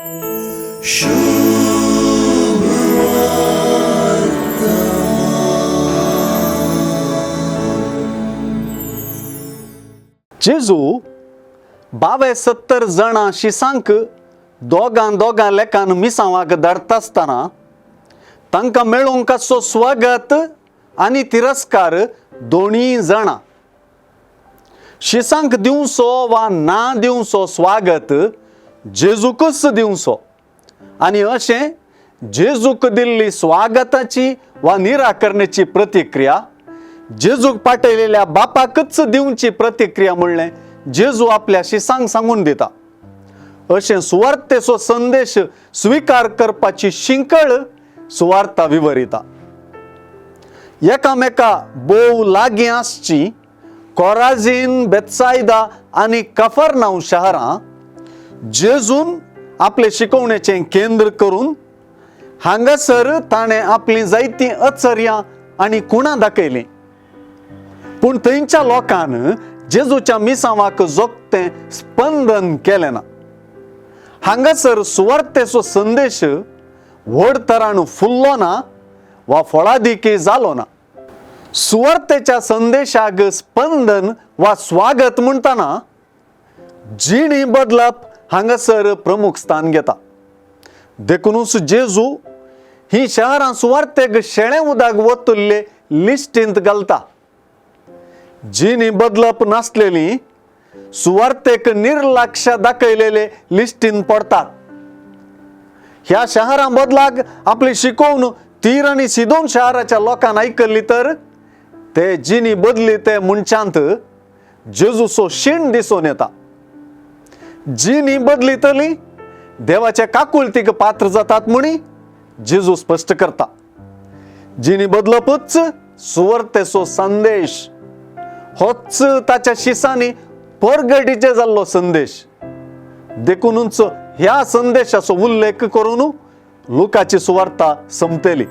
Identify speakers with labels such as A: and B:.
A: जेजू बावे 70 जाणां शिसांक दोगां दोगां लेखान मिसांवाक धाडटा आसतना तांकां मेळूंक आसचो स्वागत आनी तिरस्कार दोनूय जाणां. शिसांक दिवचो वा ना दिवचो स्वागत जेजूकच दिवचो आनी अशें जेजूक दिल्ली स्वागताची वा निराकरणेची प्रतिक्रिया जेजूक पाठयलेल्या बापाकच दिवची प्रतिक्रिया म्हणलें जेजू आपल्या शिसांक सांगून दिता. अशें सुवार्थेचो संदेश स्विकार करपाची शिंकळ सुवार्ता विवरिता. एकामेका भोव लागीं आसची कोराझीन, बेत्सायदा आनी कफरनाव शहरां जेजून आपले शिकवणेचें केंद्र करून हांगासर ताणें आपलीं जायतीं अचर्यां आनी खुणां दाखयलीं. पूण थंयच्या लोकान जेजूच्या मिसांवाक जोगतें स्पंदन केलें ना. हांगासर सुवार्थेचो संदेश व्हड तरान फुल्लो ना वा फळादिकी जालो ना. सुवार्थेच्या संदेशाक स्पंदन वा स्वागत म्हणटना जिणी बदलप हांगासर प्रमुख स्थान घेता. देखुनूच जेजू ही शहरां सुवार्थेक शेळें उदक वतुल्ले लिस्टींत घालता. जिणी बदलप नासलेली सुवार्थेक निर्लक्ष दाखयलेले लिस्टीन पडतात. ह्या शहरां बदलाक आपली शिकोवन तीर आनी सिदोन शहराच्या लोकांक आयकल्ली तर ते जिणी बदली ते मनशांत जेजूचो शीण दिसून येता. जिणी बदलितली देवाच्या काकुळतीक पात्र जातात म्हणी जेजू स्पश्ट करता. जिणी बदलपूच सुवार्थेचो संदेश होच ताच्या शिसांनी परगटीचे जाल्लो संदेश. देखुनूच ह्या संदेशाचो उल्लेख करून लुकाची सुवार्ता संपतली.